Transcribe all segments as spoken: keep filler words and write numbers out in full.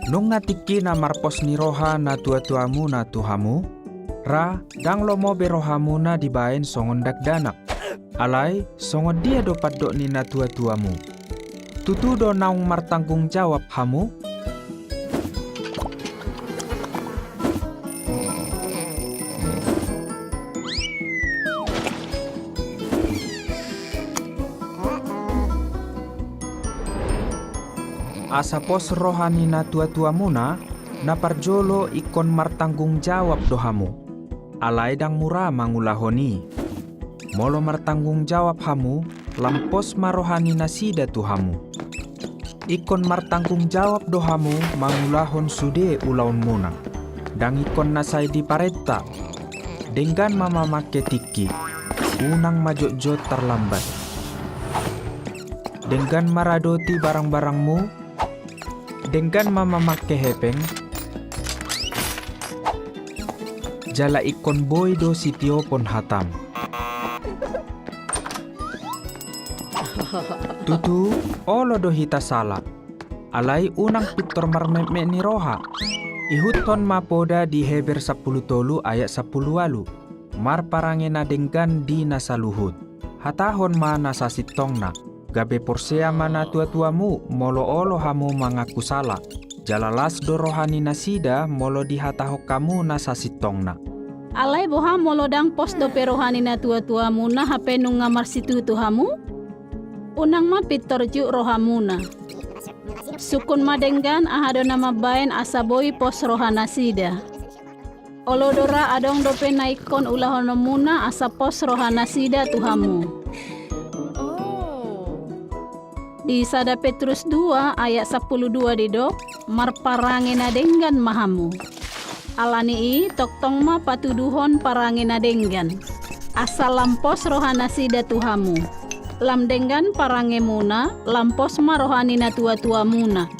Nunga tingkina marpos ni roha natuatuamuna tu hamu? Ra, ndang lomo be rohamuna dibaen songon dakdanak. Alai, songon dia do pandok ni natuatuamu? Tutu do naung martanggung jawab hamu? Asa pos roha ni natuatuamuna, na parjolo ingkon martanggung jawab do hamu. Alai ndang mura mangulahon i. Molo martanggung jawab hamu, lam pos ma roha ni nasida tu hamu. Ingkon martanggung jawab do hamu mangulahon sude ulaonmuna. Ndang ingkon na sai diparenta. Denggan ma mamangke tingki. Unang ma jotjot tarlambat. Denggan ma radoti barangbarangmu. Denggan ma mamangke hepeng. Jala ingkon boi do sitiopon hatam. Tutu, olo do hita sala. Alai unang pintor marmetmet ni roha. Ihuthon ma poda di Heber sampulu tolu ayat sampulu ualu. Marparange na denggan di na saluhut. Hatahon ma na sasintongna. Gabe porsea ma natuatuamu molo olo hamu mangaku sala. Jala las do roha ni nasida molo dihatahon hamu na sasintongna. Alai boha molo ndang pos dope roha ni natuatuamuna hape nunga marsitutu hamu? Unang ma pintor juk rohamuna. Sungkun ma denggan aha do na mambaen asa boi pos roha nasida. Olo do ra adong dope na ingkon ulahononmuna asa pos roha nasida tu hamu. Di sada Petrus dua ayat sampulu dua didok, marparange na denggan ma hamu. Ala ni i, tongtong ma patuduhon parange na denggan. Asa lam pos roha nasida tu hamu. Lam denggan parangemuna, lam pos ma roha ni natuatuamuna.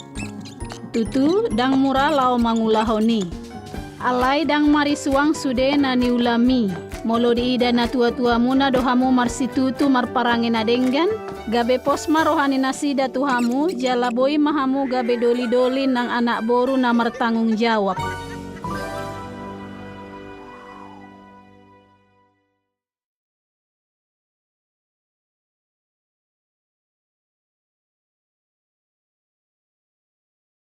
Tutu, ndang mura laho mangulahon i. Alai ndang marisuang sude na niulami. Molo diida natuatuamuna do hamu marsitutu marparange na denggan, gabe pos ma roha ni nasida tu hamu, jala boi ma hamu gabe dolidoli nang anak boru na martanggung jawab.